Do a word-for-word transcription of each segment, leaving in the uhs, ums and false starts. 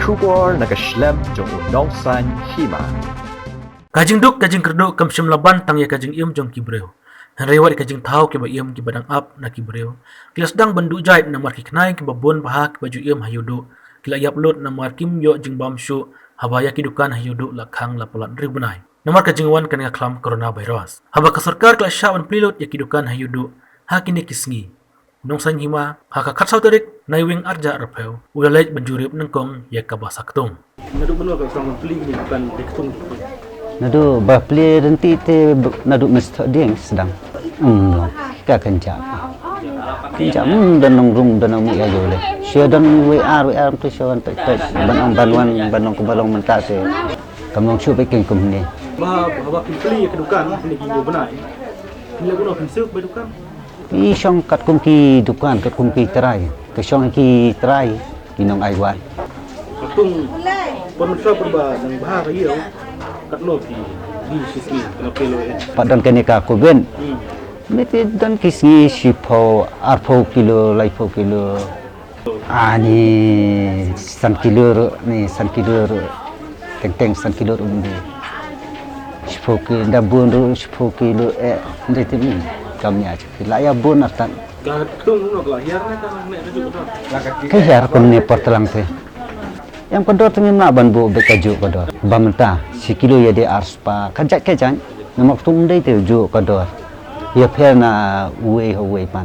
Khubor na ka shlem jong u Nongsaiñ Hima. Ka jingduk ka jingkyrduh kam shym la ban tang ïa ka jingim jong ki briew, hynrei wat ïa ka jingthaw kiba im kiba dang ap na ki briew. Ki la sdang ban duh jait namar ki khnai kiba bun bha kiba ju im ha Ïewduh ki la ïap lut namar kim ïoh jingbam shuh, haba ïa ki dukan ha Ïewduh la khang la palat hynriew bnai. Namar ka jingwan kane ka khlam coronavirus, haba ka sorkar ka la shah ban plie lut ïa ki dukan ha Ïewduh ha kine ki sngi, u Nongsaiñ Hima ha ka khatsaw tarik Naiwieng arhajar arphew u la leit ban jurip nyngkong ïa kaba sa ktung. Naduh mynno ka sdang ban plie kine ki dukan dei ktung? Naduh ba plie rynti te b-, naduh mynstep ding sdang. Hmm, ka kynjah. Kynjah, hmm, don nongrum, don nongmih ïa u le. Shu don wei ar, wei ar tu shu wan peit peit. Ban ong ban wan, ban ong kumba long mynta te. Kam long shuh peit kum kumne. Ba, ba ki plie ki dukan kine ki hynñiew bnai. Ki la kumno, kin suk ba dukan? Ki shong katkum ki dukan, katkum ki trai. Ki shong ki trai, ki nong ai wai. Katkum pon mynta pyrba nang bha ka ïew. Katno ki di shi sngi kane plie lo eh. Pat don kane ka covid. Hmm. Mynta don ki sngi shiphew, arphew kilo, laiphew kilo. Ani san kilo ruh, ni san kilo ruh. Teng teng san kilo ruh mbe. Shiphew kilo, da bun ruh shiphew kilo, eh, mbe te mi. Kam ïa chu. La ïa bun artat. Ka ktung no ka la hiar ne ka ne ka ju ka. Ka hiar kumne por tlang te. Em ka dor te ngim lah ban buh beit ka ju ka dor. Ba mynta shi kilo ïa dei ar spah. Ka jait ka jait. Namar ktung dei te ju ka dor. Ïa pher na uwei ha uwei pat.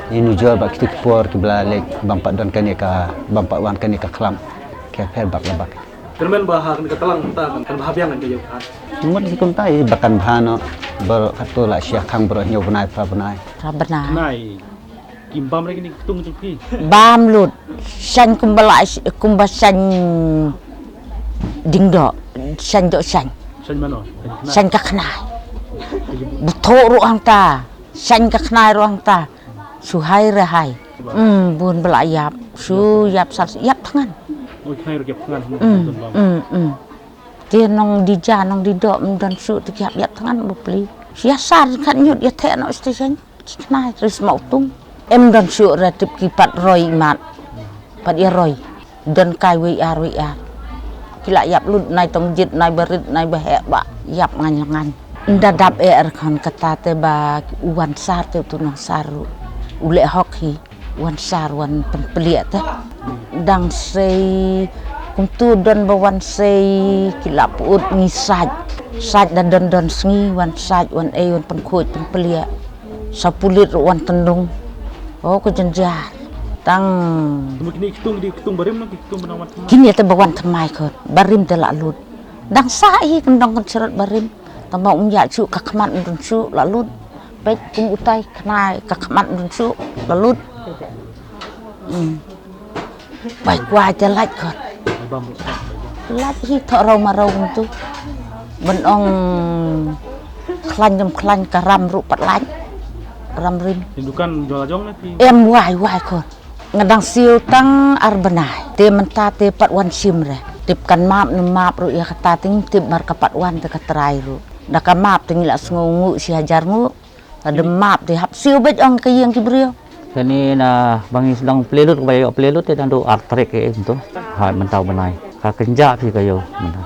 Ïa nujor ba kito ki por kiba la leit bym pat don kane ka, bym pat wan kane ka khlam. Ka pher bak la bak. Kyrmen ba ha kane ka tlang mynta kan bha biang kan ka ïew kan. Mut ki kumta i ba kan bha noh. Baroh katto la shia khang baroh hynñiew bnai phra bnai. Phra bnai. Nai. Kim bam re kine ki ktung jong phi? Bam lut. Shaiñ kumba la, kumba shaiñ ding doh. Shaiñ doh shaiñ. Shaiñ mano? Shaiñ khnai. Shaiñ ka khnai. Bthoh ruh hangta. Shaiñ ka khnai ruh hangta. Shu hai re hai. Hmm, bun ba la ïap. Shu ïap sar, ïap thngan. Oh, khnai ruh ïap thngan. Hmm, hmm, hmm. Te nongdie ja, nongdie doh, ym don shuh te ki hap ïap thngan ba plie. Shu ïa sar khat ñiut ïa theh noh station. Ki khnai, ris ma u tung. Em don shuh re tip ki pat roi mat. Pat ïa roi. Don kai wei ar wei ar. Ki la ïap lut nai tong jit, nai barit, nai baheh ba ïap ngan la ngan. Nda dap eh er khon kata te ba u wan sar te u tu nong sar ruh. U leh hok hi. Wan sar wan pynpliah te. Dang sei kumtu don ba wan sei ki la put ngi sait. Sait da don don sngi wan sait wan ei wan pynkhuid pynpliah. Sa pulit ruh wan tendung. Oh, ka jynjar. Tang. Kine ki ktung, kine ki ktung barim, kine ki ktung ba nang wan thymmai. Kine te ba wan thymmai khot. Barim te la lut. Dang sa hi kyndong kan syrot barim. Tang ba um ïa shuh ka khmat ym don shuh la lut. Peit kum utai khnai ka khmat ym don shuh la lut. Hmm. Bai kwai te lait khot. Lait hi thoh rau ma rau kumtu. Ban ong khlaiñ ym khlaiñ ka ram ruh pat lait. Ram rim. Ki dukan jong la jong ne phi? Em wai wai khot. Nga dang siew tang ar bnai. Te mynta te pat wan shim re. Tip kan map ne map ruh ïa kata te ngim tip mar ka pat wan te ka trai ruh. Da ka map te ngi la sngew nguh shi hajar nguh. Ka dei map te hap siew beit ong ka ïing ki briew. Kane na ba ngi sdang plie lut, ba ïoh plie lut te naduh ar tarik eh kumtu. Ha mynta u bnai. Ka kynjah phi ka ïew mynta.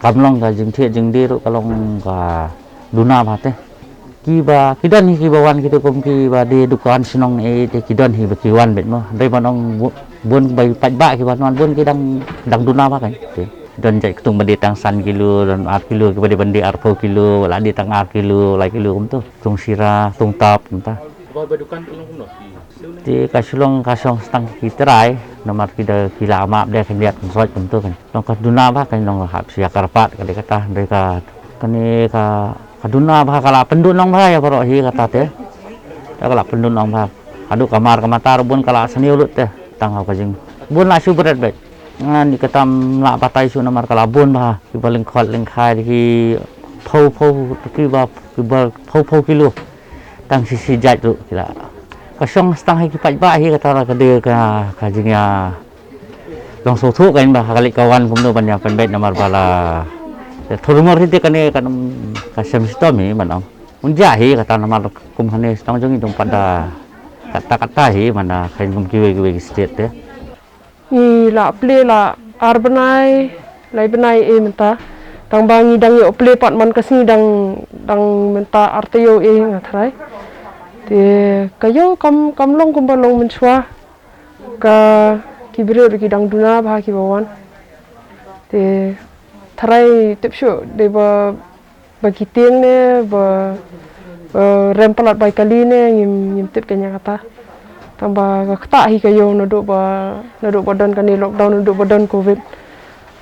Kam long ka jingthied jingdie ruh ka long ka duna bha te. Kiba ki don hi kiba wan kito kum kiba die dukan shnong eh te ki don hi ba ki wan beit mo. Hynrei ban ong bu-, bun ba paidbah kiba wan bun ki dang, dang duna bha kan. Te. Don jait ktung ba die tang san kilo, don ar kilo, kiba die ban die arphew kilo, la die tang ar kilo, lai kilo kumtu. Ktung sira, ktung tap kumta. Ba, ba dukan ka long kumno? Te ka shu long ka shong stang ki trai, namar ki da ki la map de khyndiat khynsoit kumtu kan. Long ka duna bha kan long hap sia kyrpad ka dei kata, dei ka, kane ka, ka duna bha ka la pynduh nong bha ïa baroh hi kata te. Ka la pynduh nong bha. Haduh ka mar ka mata ruh bun ka la sniew lut te. Tang ha ka jing. Bun la shu bret beit. Ngan i kata ym lah batai shuh namar ka la bun bha, kiba lyngkhot lyngkhai ki phew phew, kiba, kiba phew phew kilo. Tang shi shi jait ruh ki la. Ka shong stang hi ki paidbah hi kata la ka dei ka, ka jingïa long sngewthuh kan ba ha ka leit ka wan kumno ban ïa pynbeit namar ba la. Thurmur hi te kane ka, ka sem shitom hi ban ong. Un jia hi kata namar kum kane stang jong i dong pat da kata kata hi ban da kane kum kiwei kiwei ki state te. Ngi la plie la Ar bnai, lai bnai e mynta. Tang ba ngi dang ïoh plie pat man ka sngi dang, dang mynta ar taïew e nga tharai. Te ka ïew kam, kam long kumba long mynshuwa. Ka ki briew ruh ki dang duna bha kiba wan. Te tharai tip shuh dei ba ba ki tieng ne ba, ba rem palat bai kali ne ngim, ngim tip kane kata. Tang ba ka ktah hi ka ïew naduh ba, naduh ba don kane lockdown, naduh ba don covid.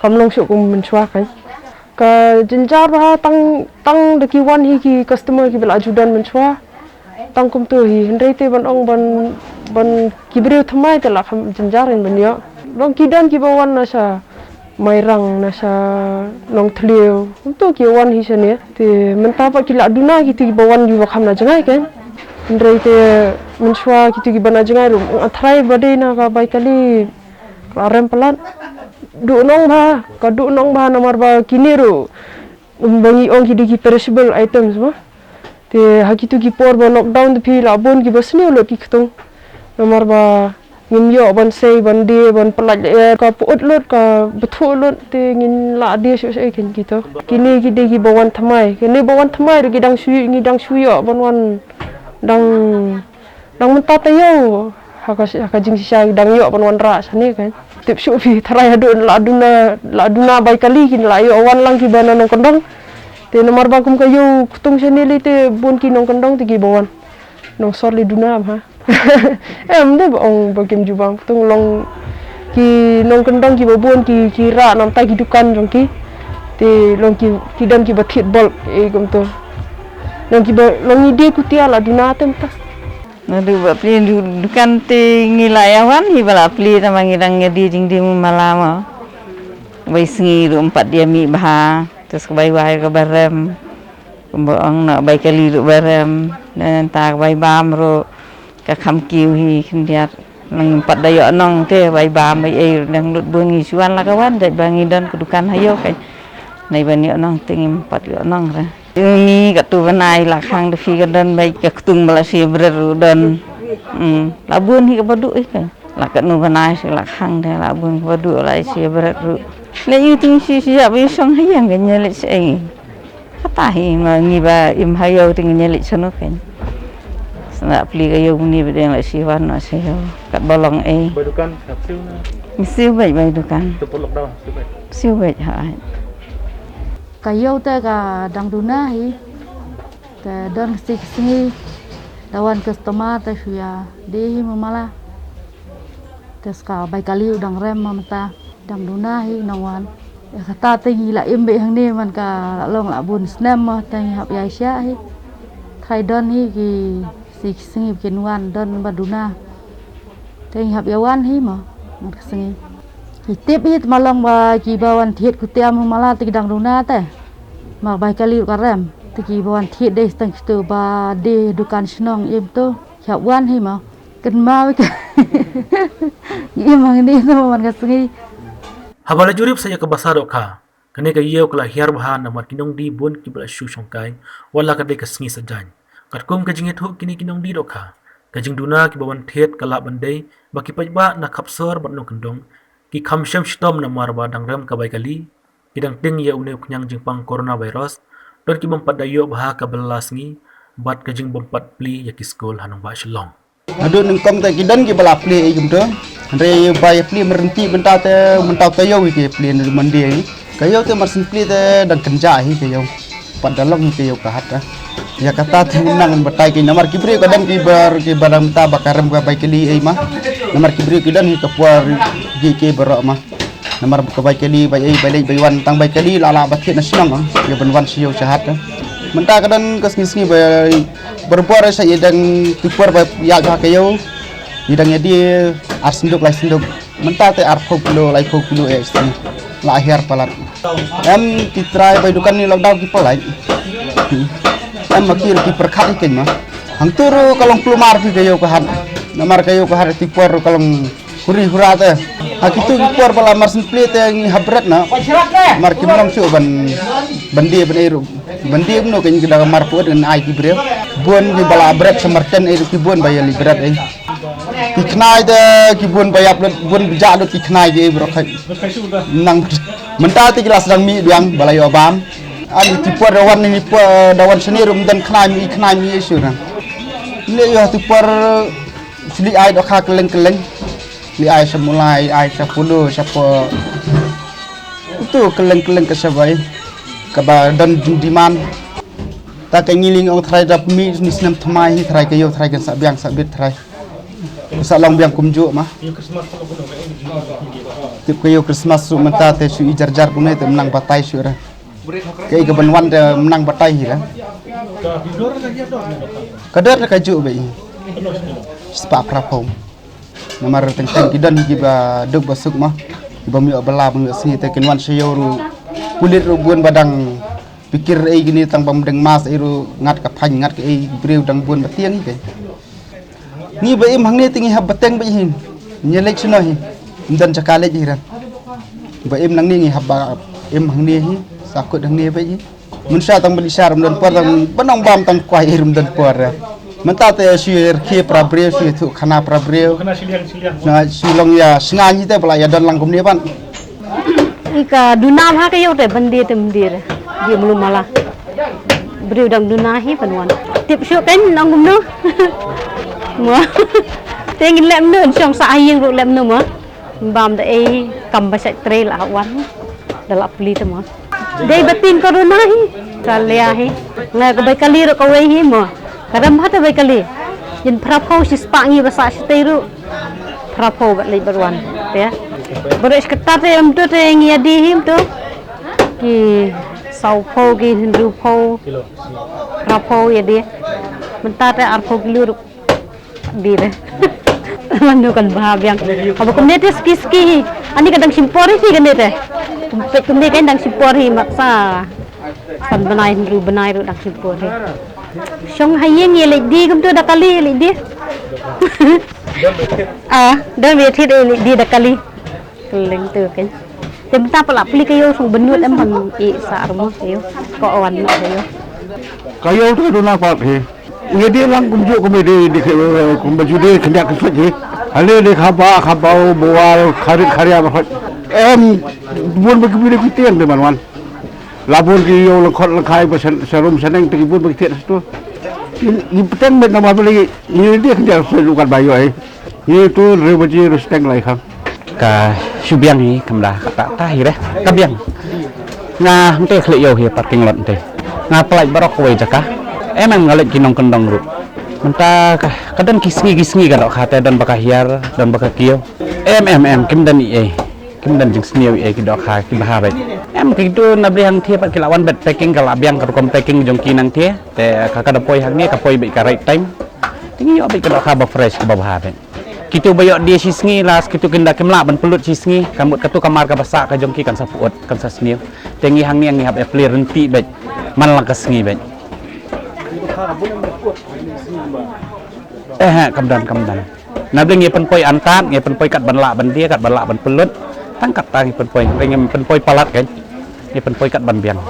Kam long shuh kum mynshuwa kan. Ka jynjar bha tang, tang da ki wan hi ki customer kiba la ju don mynshuwa. Tang kumtu hi, hynrei te ban ong ban, ban ki briew thymmai te la kham jynjar in ban ïoh. Long ki don kiba wan na sha Mairang na sha Nongthliew. Kumtu ki wan hi shane. Te mynta pat ki la duna kitu kiba wan kiba kham na jngai kan. Hynrei te mynshuwa kitu kiba na jngai ruh. Nga tharai ba dei na ka bai kali ka rem palat. Duh nong bha, ka duh nong bha namar ba kine ruh. Ba ngi ong ki dei ki perishable items ba. Te ha kitu ki por ba lockdown te phi la bun kiba sniew lut ki ktung. Namar ba ngin ïoh ban sei, ban die, ban pynlait lyer, ka pyut lut, ka bthuh lut, te ngin la die shuh shuh ken kito. Kine ki dei kiba wan thymmai. Kine ba wan thymmai ruh ki dang shu, ngi dang shu ïoh ban wan dang Dang mynta taïew, ha ka, ha ka jingshisha dang ïoh ban wanrah shane kan. Tip shuh phi tharai haduh la duna, la duna bai kali kin la ïoh wan lang kiba na nongkyndong. Te namar ba kum ka ïew ktung shane lei te bun ki nongkyndong te kiba wan. Nongsor lei duna bha. Em dei ba ong ba kim ju bam ktung long ki nongkyndong kiba bun ki, ki rah namta ki dukan jong ki. Te long ki, ki don kiba thied bulk e kumto. Long kiba, long ngi die kutia la duna te mynta. Naduh ba plie du-, dukan te ngi la ïa wan hi ba la plie tang ba ngi dang ïa die jingdie mala mo. Bai sngi ruh ym pat ïa mih bha, te sa ka bai wai ka ba rem. Kumba ong na bai kali ruh ba rem, nangta ka bai bam ruh ka kham kiew hi khyndiat. Nang ym pat da ïoh nong te bai bam bai ei ruh dang lut bun ngi shu wan la ka wan jait ba ngi don ka dukan ha ïew kan. Nai ban ïoh nong te ngim pat ïoh nong re. Uni katu bnai la khang da phi ka don bai ka ktung ba la shi bret ruh don. Hmm. La bun hi kaba duh hi ka. La kanu bnai shi la khang de la bun kaba duh la shi bret ruh. Le yu ting shi shi ya bai song ha yang ka nyel shi ai. Kata hi ma ngi ba im ha ïew ting nyel shi no ken. Sna pli ka ïew ni ba deng la shi wan no shi ïew. Kat ba long ai. Bai dukan sap siu na. Siu bai bai dukan. Tu pulok daw siu bai. Siu bai ha. Ka ïew te ka dang duna hi. Te don ka sngi ka sngi da wan customer te shu ïa die hi ma mala. Te ska bai kali u dang rem ma mynta dang duna hi nang wan. Ïa kata te ngi la im beit hangne man ka la long la bun snem ma te ngi hap ïa sha hi. Trai don hi ki sngi ki sngi kin wan don ba duna. Te ngi hap ïa wan hi ma man ka sngi. Ki tip hi te ma long ba ki ba wan thied kutiam hu mala te ki dang duna te. Mar bai kali ka rem te ki ba wan thied dei stang kitu ba die dukan shnong im tu. Ki hap wan hi ma. Ken ma ka. Ngi im hangne te ma man ka sngi. Haba la jurip sa ïa ka basa dohkha. Kane ka ïew ka la hiar bha namar ki nongdie bun kiba la shu shongkai wat la ka dei ka sngi sajan. Katkum ka jingïathuh kine ki nongdie dohkha, ka jingduna kiba wan thied ka lah ban dei ba ki paidbah na khapsor bad nongkyndong ki kham shem shitom namar ba dang rem ka bai kali, ki dang tieng ïa une u khñiang jingpang coronavirus, don ki bym pat da ïoh bha ka bylla sngi bad ka jingbym pat plie ïa ki skul ha nongbah Shillong. Haduh nyngkong te ki don kiba la plie ei kumto. Hynrei ba ïa plie mrynti mynta te mynta ka ïew hi ki plie na Monday hi. Ka ïew te mar syn plie te dang kynjah hi ka ïew. Pat da long hi ka ïew ka hat te. Ïa kata te nang batai ki namar ki briew ka don kiba, kiba dang mynta ba ka rem ka bai kali ei ma. Namar ki briew ki don hi ka por ki ki baroh ma. Namar ba ka bai kali bai ei bai leit bai wan tang bai kali la la ba thied na shnong ah. Ïa ban wan sha ïew sha hat. Mynta ka don ka sngi sngi ba bor bor sa ïa dang ki por ba ïa jaka ïew. Ïa dang ïa die ar senduk lai senduk. Mynta te arphew kilo laiphew kilo eh sngi. La hiar palat. Em ki trai bai dukan ni lockdown ki palai. Em ma ki ki pyrkhat ïa keiñ ma. Hangtu ruh ka long kulmar phi ka ïew ka hat. Namar ka ïew ka hat ki por ruh ka long Huri hura te. Ha kitu ki por ba la mar syn plie te ngi hap bret na. Mar kim long shuh ban, ban die ban ei ruh. Ban die mno ke ngi da mar pud ngan ai ki briew. Bun ki ba la bret sa mar ten ei ruh ki bun ba ïa li bret ei. Ki khnai te ki bun ba ïap lut, bun ba jah lut ki khnai ki bro khai. Nang mynta te ki la sdang mih biang ba la ïoh bam. Ani ti por da wan ni por da wan shane rum dan khnai mih khnai mih shu nang. Ni ïoh ti por sli ai dohkha kylleng kylleng. Li ai sha Mulai, ai sha Polo, sha po. Utu kylleng kylleng ka shabai. Kaba don demand. Ta ka ngi ling ong trai da pmi ni snem tmai hi trai ka ïoh trai kan sa biang sa bit trai. Sa long biang kumjuh ma. Tip ka ïoh Christmas su mynta te shu i jar jar kumne te mynang batai shu ra. Ka i ka ban wan te mynang batai hi ra. Ka dor ka juh ba i. Spa pra pom. Namar teng teng ki don ki ba duk ba suk ma. Ki ba mi ba la ba mi sngi te kin wan sha ïoh ru. Pulit ru bun ba dang pikir ei kini tang bam deng mas ei ru ngat ka phain ngat ka ei briew dang bun ba tiang ei. Ngi ba im hangne te ngi hap ba teng ba hin. Ngi lek shino hi. Ndan jaka lek hi ran. Ba im nangne ngi hap ba im hangne hi. Sa kut hangne ba hi. Mun sha tang ba li shar mun por tang ba nong bam tang kwai ei rum dan por. Mynta te shu yer khie pra briew shu thu khana pra briew. Na shu long ïa sngan hi te ba la ïa don lang kumne ban. Ika duna bha ka ïoh te ban die te mdir. Die mulu mala. Briew dang duna hi ban wan. Tip shu kan nang kumno. Mo. Te ngin lem no shong sa aying ru lem no mo. Bam da ei kam ba sha tre la wan. Da la pli te mo. Dei ba tin ko duna hi. Ka lia hi. Nga ka bai kali ru ka wei hi mo. Ka ram ha te bai kali. Yin phra pho shi spa ngi ba sa shi te ru. Phra pho ba lei ba wan. Te. Bro is kata te em tu te ngi adi him tu. Ki sau pho ki hindu pho. Phra pho ya di. Mynta te ar pho kilo ru. Di re. Manu kan bha biang. Aba kumne te ski ski hi. Ani ka dang simpor hi kane te. Kumne kan dang simpor hi maksa. San bnai hindu bnai ru dang simpor hi. Shong hayeng ye lek di kumtu da kali lek di. Ah, don be thit lek di da kali. Kylleng tu kan. Te mynta pala pli ka ïoh song benut em ban i sa rumo ka ïoh. Ko wan no ka ïoh. Ka ïoh tu duna pat hi. Ngi di lang kumjuh kumne di di ke kumjuh di khyndiat ka sot hi. Ale di khaba khaba bual kharit kharia ba sot. Em bun ba ki bun ki tiang di ban wan. La bun ki ïoh lang khot lang khai ba san sarum saneng te ki bun ba ki tiang tu. Ngi peteng met nama beli ngi di khyndiat ka sot lukat ba ïoh hi. Ngi tu re baji rusteng lai khang. Ka shu biang hi kam da ka ta ta hi re ka biang. Nga hangte khlek ïoh hi parking lot hangte. Nga pynlait baroh kawei jaka. Em em nga leit ki nongkyndong ruh. Mynta ka ka don ki sngi ki sngi ka dohkha te don ba ka hiar don ba ka kiew. Em em em kim don ei ei. Kim don jingsniew ei ei ki dohkha ki bha beit. Em ki tu na bri hangthie pat ki la wan bet packing ka la biang ka rukom packing jong ki nangthie. Te ka ka da poi hangne ka poi beit ka right time. Te ngi ïoh beit ka dohkha ba fresh ka ba bha beit. Kitu ba ïoh die shi sngi la kitu kin da kim lah ban pynlut shi sngi ka mut katu ka mar ka ba sah ka jong ki kan sa pyut kan sa sniew. Te ngi hangne ngi hap ïa plie rynti beit man la ka sngi beit. Eh eh kam don kam don. Na bli ngi pynpoi antad ngi pynpoi kat ban lah ban die kat ban lah ban pynlut. Tang kat tang ngi pynpoi ngi pynpoi palat kan. Ngi pynpoi kat ban biang.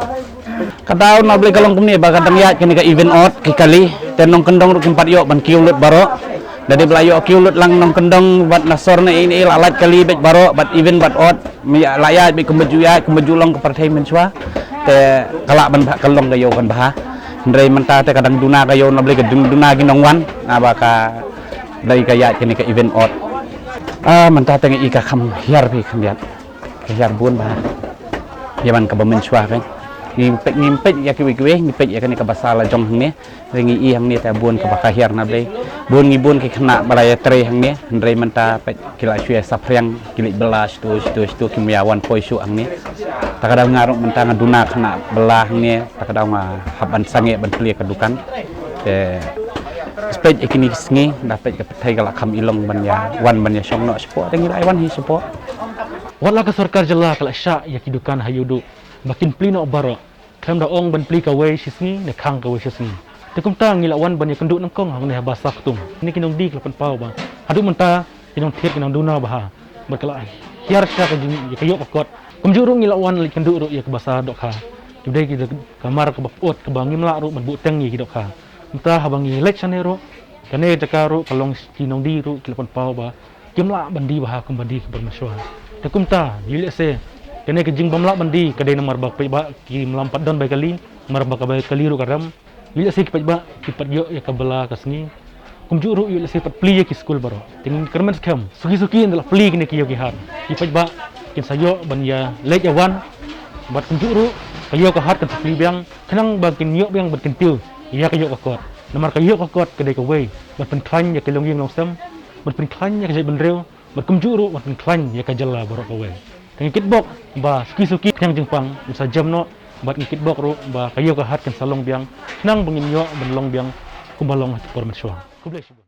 Ka daw na bli ka long kumne ba ka dang ïaid kane ka event ot ki kali te nongkyndong ruh kim pat ïoh ban kiew lut baroh. Da dei ba la ïoh kiew lut lang nongkyndong bad na sor na in i la lait kali bad baroh bad event bad ot mi la ïaid bad kumba ju ïaid kumba ju long ka pyrthei mynshuwa. Te ka lah ban bha ka long ka ïoh kan bha. Hynrei mynta te ka dang duna ka ïoh na bli ka dang duna ki nongwan na ba ka dei ka ïaid kane ka event ot. Ah mynta te ngi i ka kham hiar phi kham ïaid. Ka hiar bun bha. Ïa man kaba mynshuwa kan. Ngi peit ngi peit ïa kiwei kiwei ngi peit ïa kane kaba sa la jong hangne. Ngi i hangne te bun kaba ka hiar na blei. Bun ngi bun ki khynnah ba la ïatrei hangne. Hynrei mynta peit ki la shu ïa saphriang ki leit bylla shatu shatu shatu kim ïa wan poi shuh hangne. Ta ka daw nga ruh mynta nga duna khynnah bylla hangne. Ta ka daw nga hap ban sangeh ban plie ka dukan. Te peit ïa kine ki sngi da peit ka pyrthei ka la kham ilong ban ïa wan ban ïa shong noh shapoh te ngi la ïa wan hi shapoh. Wat la ka sorkar jylla ka la shah ïa ki dukan ha Ïewduh ba kin plie noh baroh. Khlem da ong ban plie kawei shi sngi ne khang kawei shi sngi. Te kumta ngi la wan ban ïakynduh nyngkong hangne ha Basa Ktung. Kine ki nongdie ki la pynpaw ba haduh mynta ki nongthied ki nang duna bha. Bad ka la hiar sha ka jing ïa ka ïoh ka kot. Kumjuh ruh ngi la wan leit kynduh ruh ïa ka basa dohkha. Ki dei ki da ka mar kaba pyut kaba ngim lah ruh ban buh teng ïa ki dohkha. Mynta haba ngi leit shane ruh Kane ka jaka ruh ka long ki nongdie ruh ki la pynpaw ba kim lah ban die bha kumba die ka bor mynshuwa. Te kumta, ïoh lehse kane ka jingbym lah ban die ka dei namar ba ki paidbah kim lah pat don bai kali, namar ba ka bai kali ruh ka rem. Ïoh lehse ki paidbah ki pat ïoh ïa ka bylla ka sngi. Kumjuh ruh ïoh lehse pat plie ïa ki skul baroh. Te ngin kyrmen skhem, suki suki ynda la plie kine ki ïew ki hat, ki paidbah kin sa ïoh ban ïa leit ïa wan. Bad kumjuh ruh ka ïew ka hat kan sa plie biang, khnang ba kin ïoh biang ban kyntiew ïa ka ïoh ka kot. Namar ka ïoh ka kot ka dei kawei ban pynkhlaiñ ïa ka longïing longsem, ban pynkhlaiñ ïa ka jaitbynriew, bad kumjuh ruh ban pynkhlaiñ ïa ka jylla baroh kawei. Te ngi kitbok ba suki suki khñiang jingpang ngin sa jem noh, bad ngi kitbok ruh ba ka ïew ka hat kan sa long biang, khnang ba ngin ïoh ban long biang kumba long ha ki por mynshuwa. Khublei shibun.